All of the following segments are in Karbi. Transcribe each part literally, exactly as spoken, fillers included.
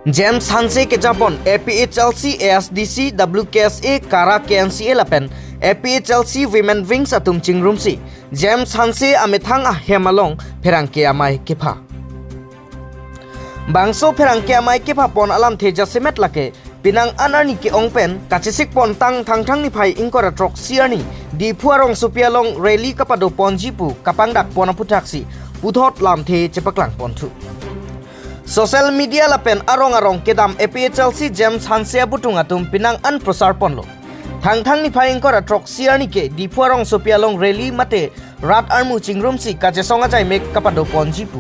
James Hanse kejapon A P H L C, A S D C, W K S A, Kara K N C A lapen A P H L C Women Wings atum chingrumsi James Hanse amethang ahem along pherangke amei kepha. Bangso pherangke amei kephapon alamthe jasemet lake penang an arni ke-ong pen kachesik pontang Thangthang niphai ingkoi ra throksi arni Diphu arongsopi along rally kapadoponji pu kapangdakpon aphuthaksi puthot lamthe chepaklangponthu. Social media lapen arong arong kedam A P H L C James Hanse abutung atum penang an prosarponlo. Thangthang niphai ingkoi ra throksi arni ke Diphu arongsopi along rally mate rat armu chingrumsi kachesong ajai mek kapadoponji pu.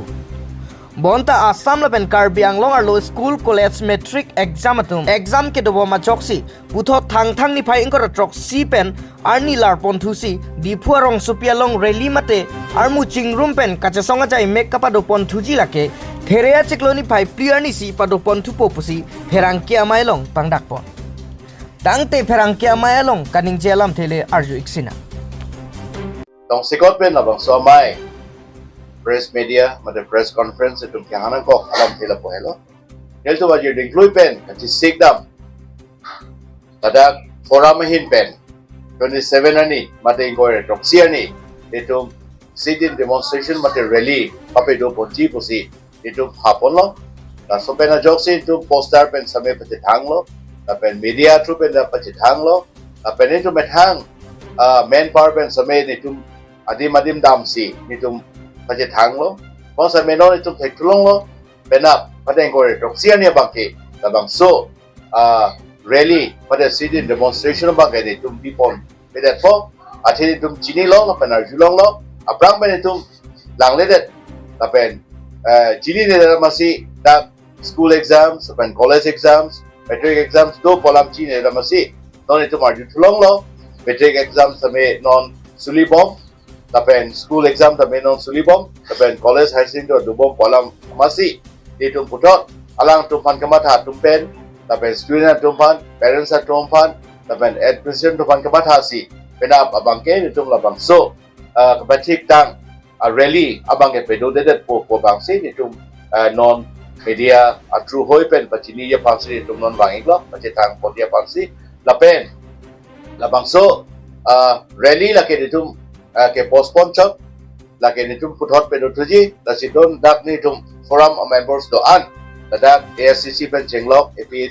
Bonta Assam lapen Karbi Anglong arlo school college matric exam atum exam kedobom ajoksi puthot Thangthang niphai ingkoi ra throksi pen arni larponthusi Diphu arongsopi along rally mate armu chingrum pen kachesong ajai mek kapadoponthuji lake there achiklo niphai phli arnisi padoponthupo pusi pherangke amei along pangdakpon. Tangte pherangke amei along kaningje alamthe le arju-ik sinang. Tongsekot pen labangso amei press media mate press conference itum kehang nangkok alamthe lapu helo. Nelitum ajir dingklui pen kachesik dam, ladak forum ahin pen twenty seven arni mate ingkoi ra throksi arni itum sit-in demonstration mate rally papedoponji pusi itum haponlo. Laso pen ajoksi itum poster pen same pachethanglo, lapen media through pen ta pachethanglo, lapen itum methang, ah, manpower pen same itum adim adim damsi itum pachethanglo. Bangso same non itum thekthulonglo, penap mate ingkoi ra throksi arni abangke labangso, ah, rally mate sit-in demonstration abangke itum bipon pedetpo, athe itum chinilo lapen arjulonglo, aphrang pen itum langledet lapen, eh, chininedet amatsi dak school exams lapen college exams, matric exams dopo alam chininedet amatsi non itum arjuthulonglo, matric exams tame non sulibom, lapen school exam tame non sulibom, lapen college higher secondary dobompo alam amatsi itum puthot alangtum aphan kamatha atum pen, lapen student atum aphan, parents atum aphan, lapen administration atum aphan kamathasi penap abangke itum labangso, ah, kapathik tang, ah, rally abangke pedodedetpo pu abangsi itum, ah, non media a-through hoi pen pachiniji aphansi itum non vang-iklo, pachethangponji aphansi. Lapen labangso, ah, rally lake itum, ah, ke-postpone chot, lake itum puthot pedothuji, lasi don dak itum forum a-members do-an, ladak A S D C pen chenglok, A P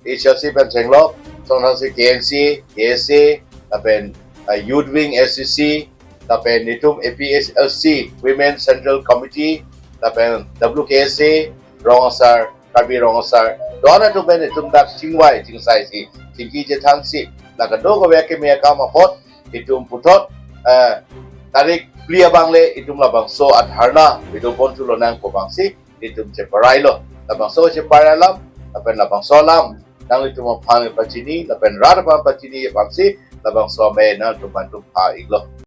H L C pen chenglok, songthaksi K N C A, K S A, lapen, ah, Youth Wing S C C, lapen itum A P H L C Women Central Committee, lapen W K S A, rong asar, Karbi rong asar, do-an atum pen itum dak chingvai chingsaisi, chingki chethangsi, la kadokave akeme akam apot itum puthot, eh, tarik phli abang le itum labangso a-dharna pedoponthu lonang pu abangsi itum cheparailo. Labangso cheparai alam, lapen labangso alam nanglitum aphan pachini, lapen rat aphan pachini abangsi labangso amei nangtum aphan itum pha-iklo.